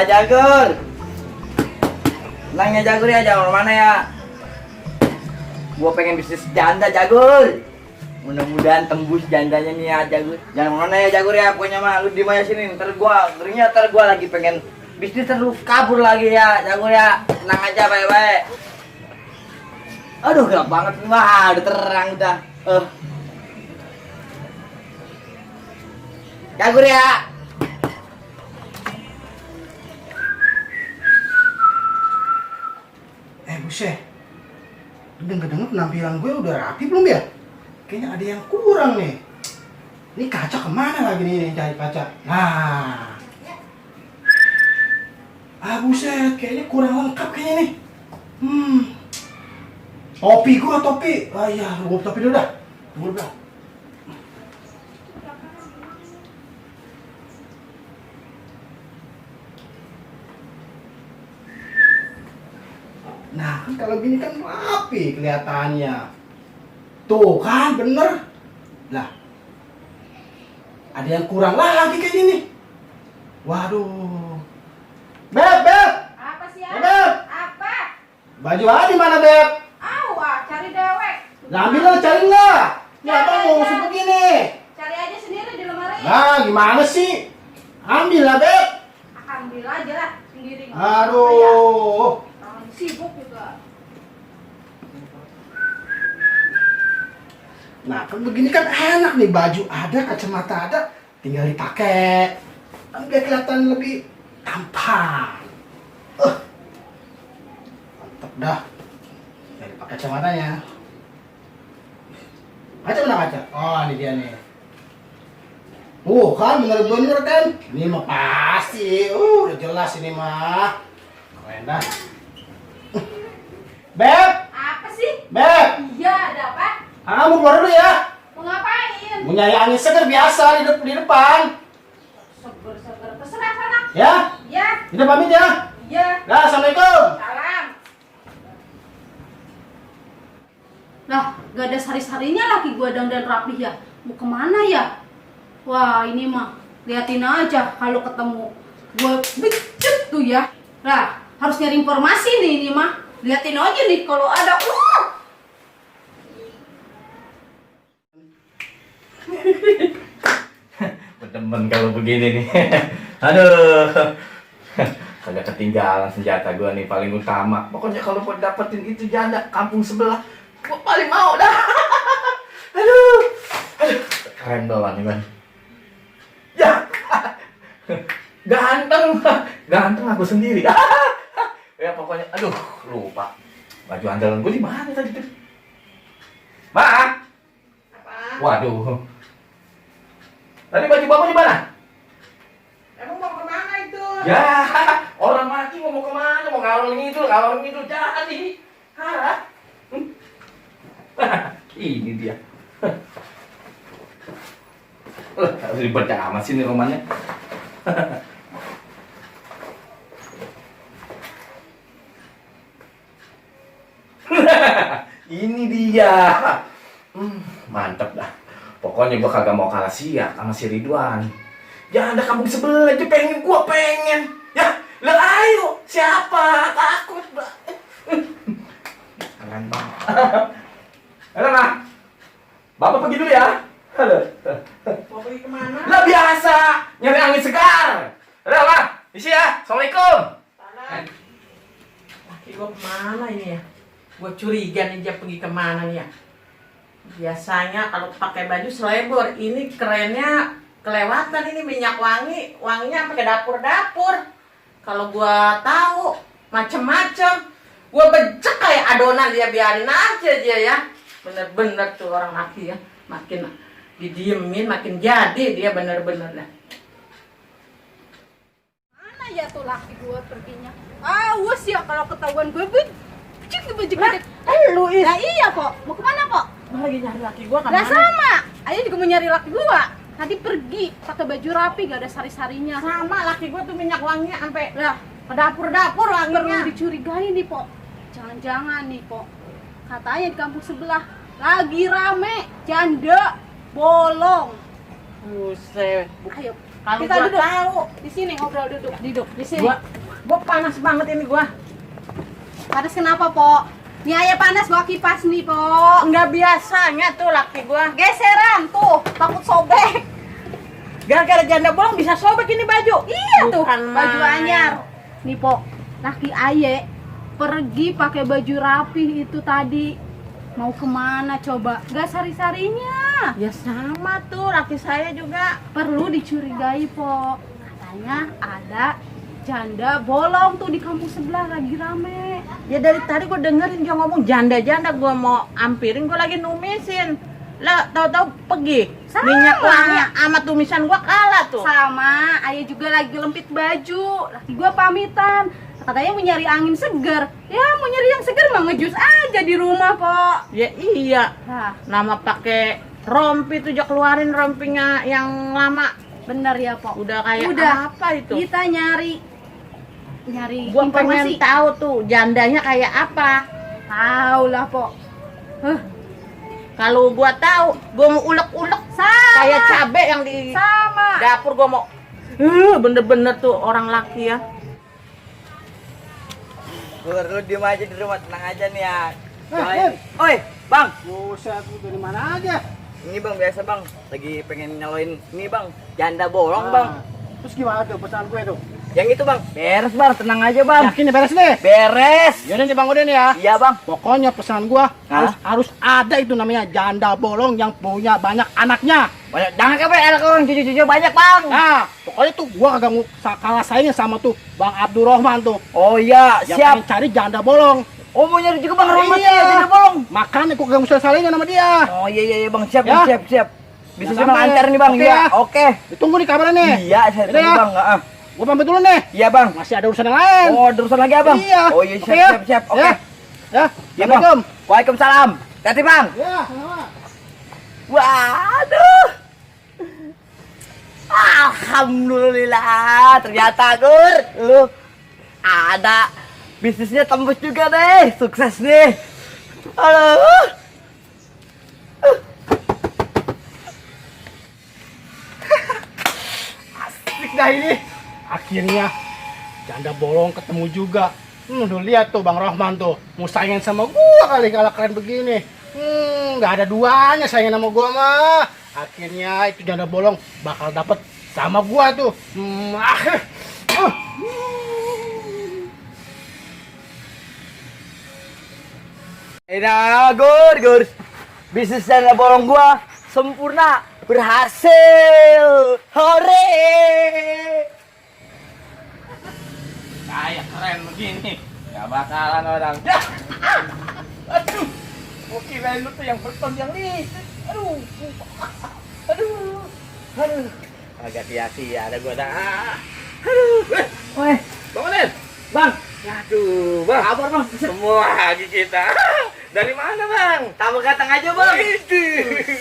Jagur. Nanya Jagur ya, jangan mana ya. Gua pengen bisnis janda Jagur. Mudah-mudahan tembus jandanya nih ya Jagur. Jangan mana ya Jagur ya, pokoknya mah lu di mana sini. Ntar gua lagi pengen bisnis terus kabur lagi ya Jagur ya. Tenang aja baik-baik. Aduh gelap banget nih mah, udah terang udah. Jagur ya. Buset, denger-denger penampilan gue udah rapi belum ya? Kayaknya ada yang kurang nih. Ini kaca kemana lagi nih cari kaca? Nah, buset, kayaknya kurang lengkap kayaknya nih. Topi. Iya, gue topi dulu dah. Tunggu dulu dah. Nah, kan kalau gini kan rapi kelihatannya. Tuh kan, bener. Lah, ada yang kurang lagi kayak gini. Waduh. Beb. Apa sih ya? Beb. Apa? Baju ada di mana, Beb? Cari dewek. Nah, ambil lah, cari nggak? Ini Cari abang mau aja. masuk begini. Cari aja sendiri di lemari. Nah, gimana sih? Ambil lah, Beb. Ambil aja lah sendiri. Aduh. Orang sibuk juga. Nah, kan begini kan enak nih, baju ada, kacamata ada, tinggal dipakai. Kan biar kelihatan lebih tampan. Mantap dah. Jadi pakai kacamatanya. Kaca mana kaca? Oh, ini dia nih. Kan bener-bener kan? Ini mah pasti. Udah jelas ini mah. Keren dah. Beb! Apa sih? Beb! Iya, ada apa? Kamu keluar dulu ya. Mau ngapain? Mau nyari angin segar biasa di depan. Seger. Terserah sana. Ya? Iya. Kita pamit ya. Iya. Dah, assalamualaikum. Salam. Lah, gak ada sari-sarinya lagi gua dandan rapih ya. Mau kemana ya? Wah, ini mah liatin aja kalau ketemu. Gua becet tuh ya. Lah, harus nyari informasi nih ini mah. Liatin aja nih kalau ada. Temen kalau begini nih. Aduh. Kagak ketinggalan senjata gua nih paling utama. Pokoknya kalau gua dapetin itu janda kampung sebelah, gua paling mau dah. Aduh. Keren doang nih, Bang. Ya. Ganteng aku sendiri. Ya pokoknya aduh, lupa. Baju andalan gua di mana tadi tuh? Ma. Apa? Waduh. Tadi baju bapak di mana? Emang mau kemana itu? Ya, orang mati mau kemana? Mau ngalor ngidul jadi. Hah? Ini dia. Ribet amat sih nih romannya. Ini dia. Mantep dah. Pokoknya gua kagak mau kalah siap sama si Ridwan. Jangan ada kampung sebelah aja gua pengen. Ya, lah ayo. Siapa? Takut, Mbak. Keren banget. Halo, Ma. Bapak pergi dulu ya. Halo. Mau pergi kemana? Lah biasa, nyari angin segar. Halo, Ma. Isi ya. Assalamualaikum. Salam. Laki gua kemana ini ya? Gua curiga nih dia pergi kemana nih ya? Biasanya kalau pakai baju selebor, ini kerennya kelewatan ini minyak wanginya pakai dapur. Kalau gua tahu macem-macem, gua becek kayak adonan dia, biarin aja dia ya. Bener-bener tuh orang laki ya, makin didiemin makin jadi dia bener-bener dah. Mana ya tuh laki gua perginya? Awas ya kalau ketahuan gue becek baju gede. Lu Nah iya kok, mau kemana kok? lagi nyari laki gua kan? Lah sama, ayo juga mau nyari laki gua. Tadi pergi pakai baju rapi, gak ada sari-sarinya. Sama laki gua tuh minyak wanginya sampai Lah, ke dapur perlu wanginya. dicurigai nih, Pok. Jangan-jangan nih, Pok. Katanya di kampung sebelah lagi rame janda bolong. Buset. Ayo, Kalau Kita gua duduk. tahu, Di sini ngobrol duduk di sini. gua panas banget ini gua. Panas kenapa, Po? Nih ayah panas gua kipas nih, Po. Enggak biasanya tuh laki gua. Geseran tuh, takut sobek. Gara-gara janda bolong bisa sobek ini baju. Iya tuh, Bukan baju main. anyar. Nih, Po. Laki aye pergi pakai baju rapih itu tadi. Mau kemana coba? Gak sari-sarinya. Ya sama tuh laki saya juga. Perlu dicurigai, Po. Katanya ada janda bolong tuh di kampung sebelah lagi rame. Ya dari tadi gue dengerin dia ngomong janda-janda, gue mau ampirin, gue lagi numisin. Lah tahu-tahu pergi. Sama. Minyak wangi sama tumisan gue kalah tuh. Sama, ayah juga lagi lempit baju. Laki gua pamitan. Katanya mau nyari angin segar. Ya, mau nyari yang segar mah ngejus aja di rumah, Po. Ya iya. Nah, Nama pakai rompi tuh, dia keluarin rompinya yang lama. bener ya, Po. Udah kayak Udah. apa itu? Kita nyari Gue pengen informasi. tahu tuh jandanya kayak apa. Tahu lah, Po. Kalau gue tahu, gue mau ulek-ulek Sama. kayak cabe yang di Sama. dapur. Gue mau bener-bener tuh orang laki ya. Gur, lu diem aja di rumah, tenang aja nih ya. Eh, Oi, Bang. Buset, lu dari mana aja? Ini Bang, biasa Bang. Lagi pengen nyaloin ini Bang, janda bolong Ah, Bang. Terus gimana tuh pesan gue tuh? Yang itu Bang, beres Bang, tenang aja Bang. Yakin nih beres nih? Beres. Yaudah nih Bang Udin ya. Iya Bang. Pokoknya pesan gua Hah? harus ada itu namanya janda bolong yang punya banyak anaknya. Banyak, jangan kayak anak orang cucu-cucu banyak Bang. Nah, pokoknya tuh gua kagak mau kalah saingnya sama tuh Bang Abdurrahman tuh. Oh iya, Yang siap. pengen cari janda bolong. Oh mau nyari juga Bang Rahmat Iya. ya, janda bolong. Makanya gua kagak mau saingan sama dia. Oh iya Bang, siap Ya. Bang, siap. Bisa Ya, sih Bang, sampai. antar nih Bang. Oke Iya, ya. oke. Ditunggu nih kabarnya nih. Iya, saya Udah tunggu ya. Bang. Heeh. Gua pamit dulu nih. Iya Bang. Masih ada urusan yang lain. Oh, ada urusan lagi Abang? Iya. Oh iya, Oke ya. siap. Oke. Ya. Ya. Iya Bang. Assalamualaikum. Waalaikumsalam. Hati Bang. Ya, sama. Waduh. Alhamdulillah, ternyata Gur, lu ada bisnisnya tembus juga deh, sukses nih. Aduh. Asik dah ini. Akhirnya janda bolong ketemu juga. Udah lihat tuh Bang Rahman tuh, mau saingan sama gua kali kalau keren begini. Nggak ada duanya saingan sama gua mah. Akhirnya itu janda bolong bakal dapet sama gua tuh. Nah, Gur. Bisnis janda bolong gua sempurna, berhasil. Hore. Kayak keren begini, nggak bakalan orang. Aduh. Gua kirain lu tuh yang beton yang listrik. Aduh. Agak sia-sia ada gua dah. Aduh. Weh, Bang Udin, Bang. aduh Bang, Kabar Bang. semua lagi kita. Dari mana Bang? Tamu datang aja Bang.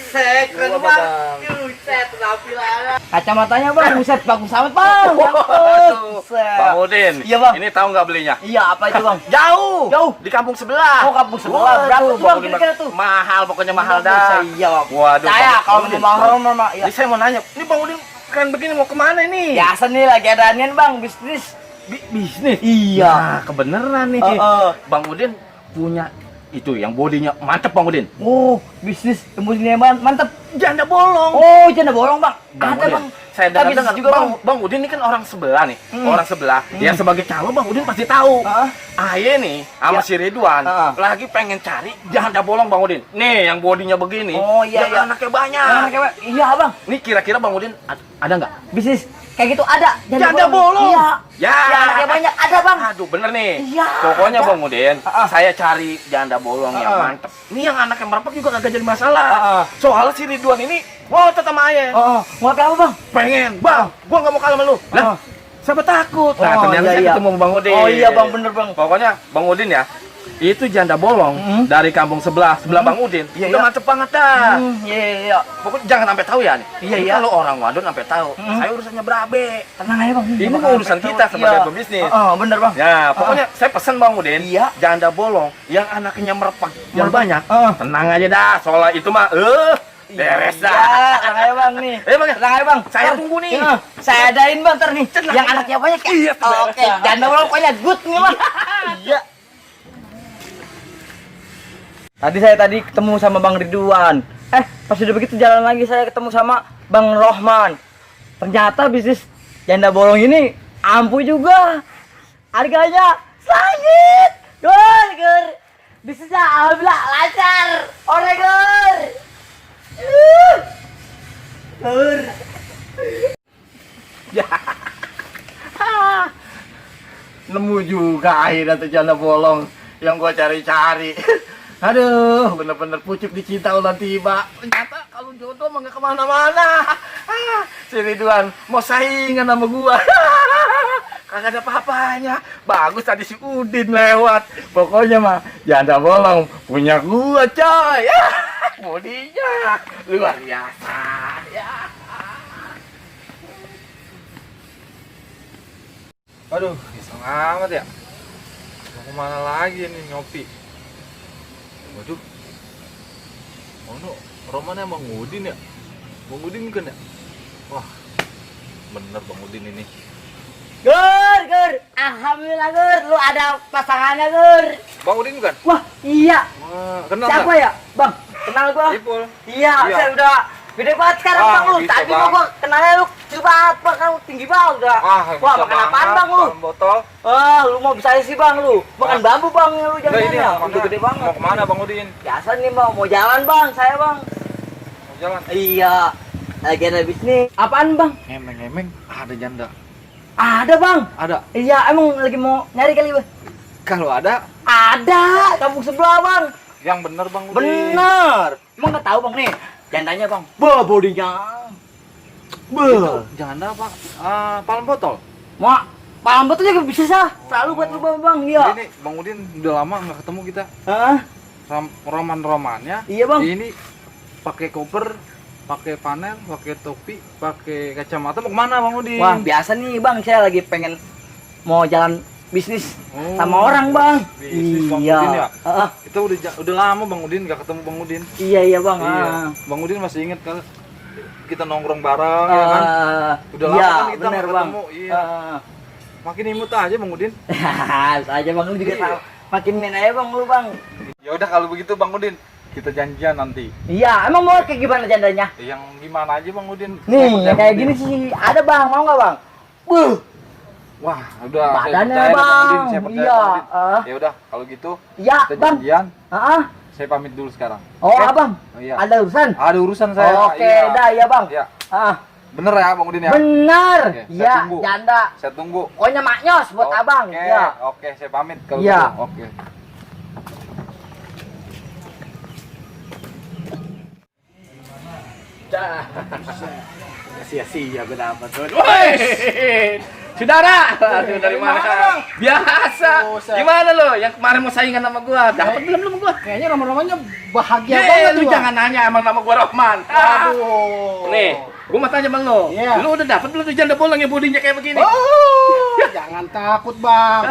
Set, keren Gua, Bang. Bang. Set, tampilannya. Kacamatanya Bang, buset bagus amat Bang. Buset. Bang Udin, Iya, Bang. ini tahu nggak belinya? Iya, apa itu Bang? Jauh, Jauh. di kampung sebelah. Oh, kampung sebelah. Berapa tuh Bang kira-kira tuh? Mahal, pokoknya mahal dah. Iya Bang. Waduh, Saya Bang kalau Udin, mau mahal Bang. mah ya. Ini saya mau nanya, ini Bang Udin keren begini mau kemana ini? Biasa nih lagi ada anian Bang, bisnis. Bisnis. Iya. Nah, kebeneran nih. Bang Udin punya itu yang bodinya mantep Bang Udin. Oh, bisnis kemudian mantep. Janda bolong. Oh, janda bolong Bang. Bang Ada Udin, Bang. saya Kita dengar bisnis juga Bang Udin ini kan orang sebelah nih, orang sebelah. Ya sebagai calon Bang Udin pasti tahu. Heeh. Aye nih sama Ya. si Ridwan Heeh. lagi pengen cari janda bolong Bang Udin. Nih yang bodinya begini. Oh, iya, yang iya. anaknya banyak. Iya Bang. Nih kira-kira Bang Udin ada nggak? Bisnis kayak gitu ada. Janda bolong. Iya. Ya. Ya, anaknya banyak ada Bang. Aduh bener nih. Iya, Pokoknya ada. Bang Udin, saya cari janda bolong yang mantep. Ini yang anaknya merapat juga kagak jadi masalah. Soalnya si Ridwan ini, wah tetap Aye. Oh, mau apa Bang? Pengen, Bang, gua nggak mau kalah sama lu. Lah, siapa takut? Nah, Oh, ternyata iya, saya iya. ketemu Bang Udin. Oh iya Bang, bener Bang. Pokoknya Bang Udin ya, itu janda bolong dari kampung sebelah Bang Udin. Iya, Udah iya. mantep banget dah. Iya. Pokoknya jangan sampai tahu ya nih. Iya, Ini iya. Kalau orang wadon sampai tahu, saya urusannya berabe. Tenang aja Bang. Ini Bakal urusan sampai kita tahu. sebagai Iya. pebisnis. Bener Bang. Ya, pokoknya saya pesan Bang Udin, Iya. janda bolong yang anaknya merepak yang Merepak. banyak. Tenang aja dah, soal itu mah Beres dah. Ya, tenang aja bang nih. Bang, Tenang aja bang. saya Bang, tunggu nih. iya, saya adain bang ntar nih. Yang anaknya banyak ya. Iya, Oke, janda bolong pokoknya good nih bang. Iya. Tadi ketemu sama Bang Ridwan. Pas udah begitu jalan lagi saya ketemu sama Bang Rohman. Ternyata bisnis janda bolong ini ampuh juga. Harganya langit. Gur. Bisnisnya alhamdulillah lancar. Ore gur. Gur. Nemu juga akhirnya tuh janda bolong yang gua cari-cari. Aduh, bener-bener pucuk dicinta ulang tiba. Ternyata kalau jodoh mah nggak kemana-mana. Si Ridwan mau saingan sama gua. Kagak ada apa-apanya. Bagus tadi si Udin lewat. Pokoknya mah janda bolong punya gua, coy. Bodinya luar biasa. Ya. Aduh, iseng amat ya. Mau kemana lagi nih ngopi? Waduh. Oh no, romannya Bang Udin ya? Bang Udin kan ya? Wah, bener Bang Udin ini. Gur. Alhamdulillah Gur, lu ada pasangannya Gur. Bang Udin bukan? Wah, iya. Wah, kenal Siapa nggak? ya? Bang, kenal gua. Ipul. Iya, Iya. saya udah gede banget sekarang Wah, bang lu. bisa, Tadi Bang. gua kenalnya lu kecil banget bang, kamu tinggi banget udah. Wah, bisa makan apaan bang lu? Makan botol. Lu mau bisa sih bang lu? Makan Wah. bambu bang lu Udah ini jangan mau udah gede banget. Mau kemana Bang Udin? Biasa nih bang, mau jalan bang, saya bang. Mau jalan? Iya, lagi ada bisnis. Apaan bang? Ngemeng-ngemeng ada janda. Ada bang. Ada. Iya, emang lagi mau nyari kali bang? Kalau ada, Ada, kampung sebelah bang. yang bener Bang Udin. Bener. Emang nggak tahu bang nih, jandanya bang. Bodinya. Itu janda apa? Palang botol. Mak, paham betul juga bisa sah. Selalu buat lu bang, iya. Ini Bang Udin udah lama nggak ketemu kita. Hah? Roman-romannya. Iya bang. Ini pakai koper, pakai panel, pakai topi, pakai kacamata. Mau kemana Bang Udin? Wah biasa nih bang, saya lagi pengen mau jalan bisnis Oh, sama orang bang. bisnis Bang Iya. Udin ya? Heeh. Itu udah lama Bang Udin nggak ketemu Bang Udin. Iya bang. Iya. Bang Udin masih inget kan kita nongkrong bareng ya kan? Udah lama iya, kan kita bener, nggak bang. ketemu. Iya. Makin imut aja Bang Udin. Aja bang lu juga Iya. tahu. Makin main aja bang lu bang. Ya udah kalau begitu Bang Udin, kita janjian nanti. Iya, emang mau kayak gimana jandanya? Yang gimana aja Bang Udin? Nih, Yang yang kayak Udin. gini sih ada bang, mau nggak bang? Wah, udah. Badannya, saya percaya dah, Bang. Bang Udin, saya percaya, Iya, Bang Udin. Ya udah, kalau gitu Iya kita bang. janjian. Heeh. Saya pamit dulu sekarang. Oh Oke? abang, Oh, iya. ada urusan? Ada urusan saya. Oke, dah ya bang. Iya. Ah, Bener ya Bang Udin ya? bener. Oke, saya Iya, tunggu. janda. Saya tunggu. Pokoknya maknyos buat abang. Oke, Iya. oke, saya pamit kalau Iya. gitu. Oke. Sia-sia gue dapat. Woi! Saudara, aduh, dari mana? Biasa. Gimana lo? Yang kemarin mau saingan sama gua, dapat belum gua? Kayaknya roman-romannya bahagia Ya, banget lu tuh, Bang. jangan nanya emang nama gua Rohman. Aduh. Nih, gua mau tanya sama lo. Iya. Lu udah dapat belum tuh janda bolong yang bodinya kayak begini? Oh, jangan takut bang.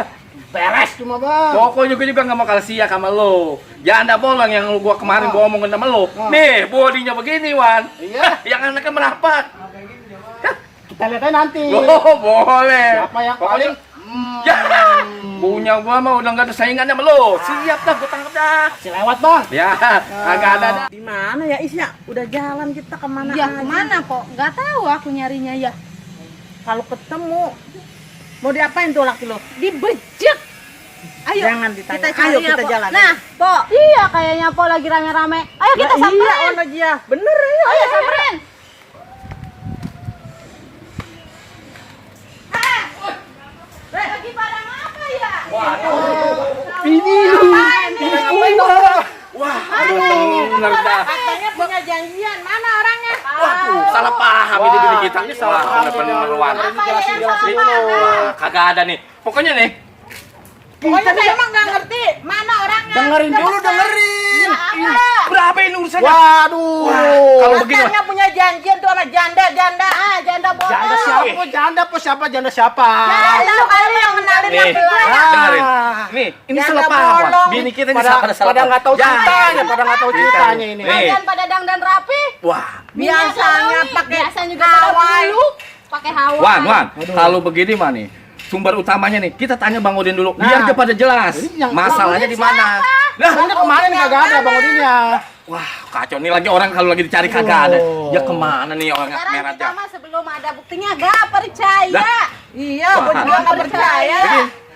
Beres cuma bang. Pokoknya gua juga nggak mau kalah siak sama lo. Janda bolong yang gua kemarin gua omongin sama lo. Nih, bodinya begini, Wan. Iya. Yang anaknya merapat. Kita lihat aja nanti. Oh, boleh. Siapa yang Pokoknya paling ya, punya gua mah udah nggak ada saingannya sama lo. Siap dah, gua tangkap dah. si lewat bang. Ya, agak ada dah. Di mana ya Isya? Udah jalan kita kemana Ya aja? kemana kok? Nggak tahu aku nyarinya ya. Kalau ketemu mau diapain tuh laki lo? Dibejek. Ayo. Jangan ditanya. Kita cari Ayo ya, kita Po. jalan. Nah, Po. Iya kayaknya Po lagi rame-rame. Ayo kita samperin. Iya, Ona Jia. Bener ya. Ayo samperin. Lagi pada ngapa ya? Ini lu. Ngapain Wah, aduh, bener dah. Katanya punya janjian. Mana orangnya? Waduh, salah paham ini diri kita. Ini salah paham bener Wan. Apa ya yang salah Nih, paham? wah, kagak ada nih. Pokoknya nih, Pokoknya saya emang nggak ngerti. Mana orangnya? Dengerin dulu, dengerin. berapa ini urusannya? Waduh. Kalau begini, Katanya punya janjian tuh anak janda. Janda bolong. Janda siapa? Janda apa siapa? Janda siapa? Lu kali yang kenalin nih, laki gua. dengerin. Nih, ini Janda salah paham, Wan. bolong. Bini kita ini Pada salah pada nggak tahu Jangan. ceritanya, pada nggak tahu ceritanya ini. Nih. Kalian pada dangdan rapi. Wah, Biasanya pakai biasanya juga pada Hawaii. dulu pakai Hawaii. Wan, kalau begini mah nih, sumber utamanya nih, kita tanya Bang Udin dulu, biar Nah. dia pada jelas. Ini yang- Masalahnya di mana? Nah, Soalnya kemarin kagak ada Bang Udinnya. wah, kacau nih lagi orang kalau lagi dicari kagak ada. Ya kemana nih orang Sekarang merah kita aja? mah sebelum ada buktinya gak percaya. Lah. Iya, Wah. gua juga nggak percaya.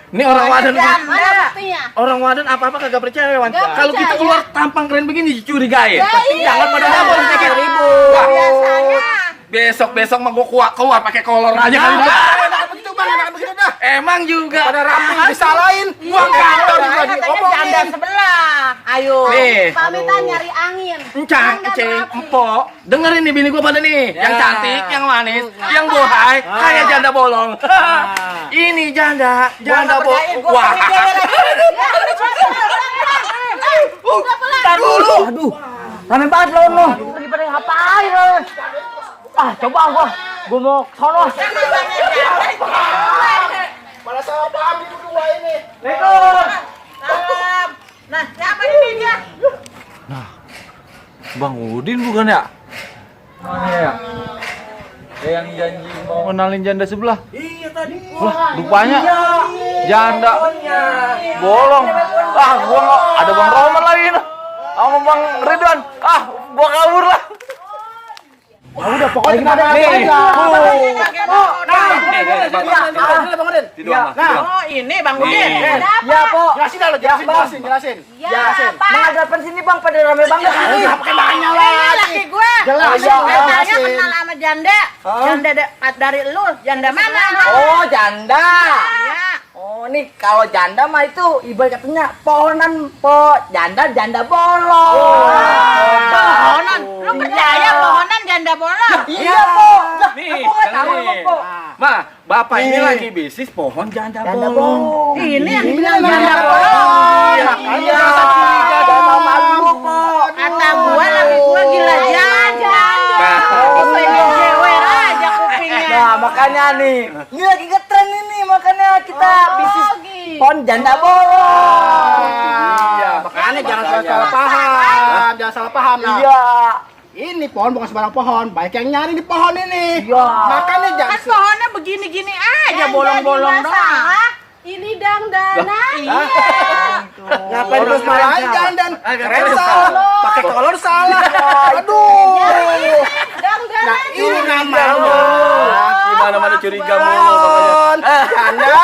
Ini orang wadan Mana buktinya? orang wadan apa-apa kagak percaya, Wan. Nggak Kalau kita percaya. keluar tampang keren begini dicurigain. Ya, iya. Jangan pada dapur sedikit ribu. Biasanya. Besok mah gua keluar pakai kolor aja kali. Enak begitu Bang, enak begitu dah. Emang juga. Pada rapi disalahin. Gua nggak tahu juga Katanya diomongin. janda sebelah. Ayo. Nih, Pamitan nyari angin. Encang, Janda Ceng, terapi. empok. Dengerin nih bini gua pada nih. Yang Ya. cantik, yang manis, yang bohai, kayak janda bolong. Ini janda bolong. Wah. Ntar dulu. Aduh. Rame banget lo. Lagi pada ngapain lo? Ah, coba gua mau sono. Pada salah paham nih berdua ini. Nah, siapa ini dia? Bang Udin bukan ya? Mana ya? Yang janji mau kenalin janda sebelah. Iya tadi. Lah, rupanya janda bolong. Ah, gua nggak ada Bang Roman lagi nih. Sama Bang Ridwan. Ah, gua kabur lah. Udah pokoknya kita ada Nih. aja. Nah, Oh, ini Bang Udin. Nih. Ya, Po. Jelasin dah lo, jelasin. Ya, Pak. Menghadapan sini, Bang, pada rame banget. Pakai nanya Ini lagi. laki gue. Jelasin, Katanya jelasin. kenal sama janda. Janda dari lu, janda mana? Oh, janda. Iya. Oh, nih kalau janda mah itu ibarat katanya pohonan, Po. Janda bolong. Pohonan. Lu percaya pohonan janda bolong? Iya, Po. nih, Aku nggak tahu, nih. Po. Ma, Bapak ini lagi bisnis pohon janda Janda bolong. bolong. Ini yang dibilang Iya, janda iya. bolong. Iya. Jangan malu, Po. Kata gua laki gua gila janda. Nah. Itu pengen jewer aja kupingnya. Nah, makanya nih. Ini lagi ngetren ini, makanya kita bisnis pohon janda bolong. Iya, Makanya jangan salah paham, jangan salah paham. Nah, Iya. ini pohon bukan sembarang pohon, baik yang nyari di pohon ini. Iya. Makanya Kan jangan pohonnya begini-gini aja Yang bolong-bolong jadi doang. masalah, ini dangdana. Iya. ngapain terus marahin jandan? Agak Keren keren salah, pakai kolor salah. Aduh. Dangdana. Nah, ini namanya Gimana mana curiga mulu pokoknya. pohon janda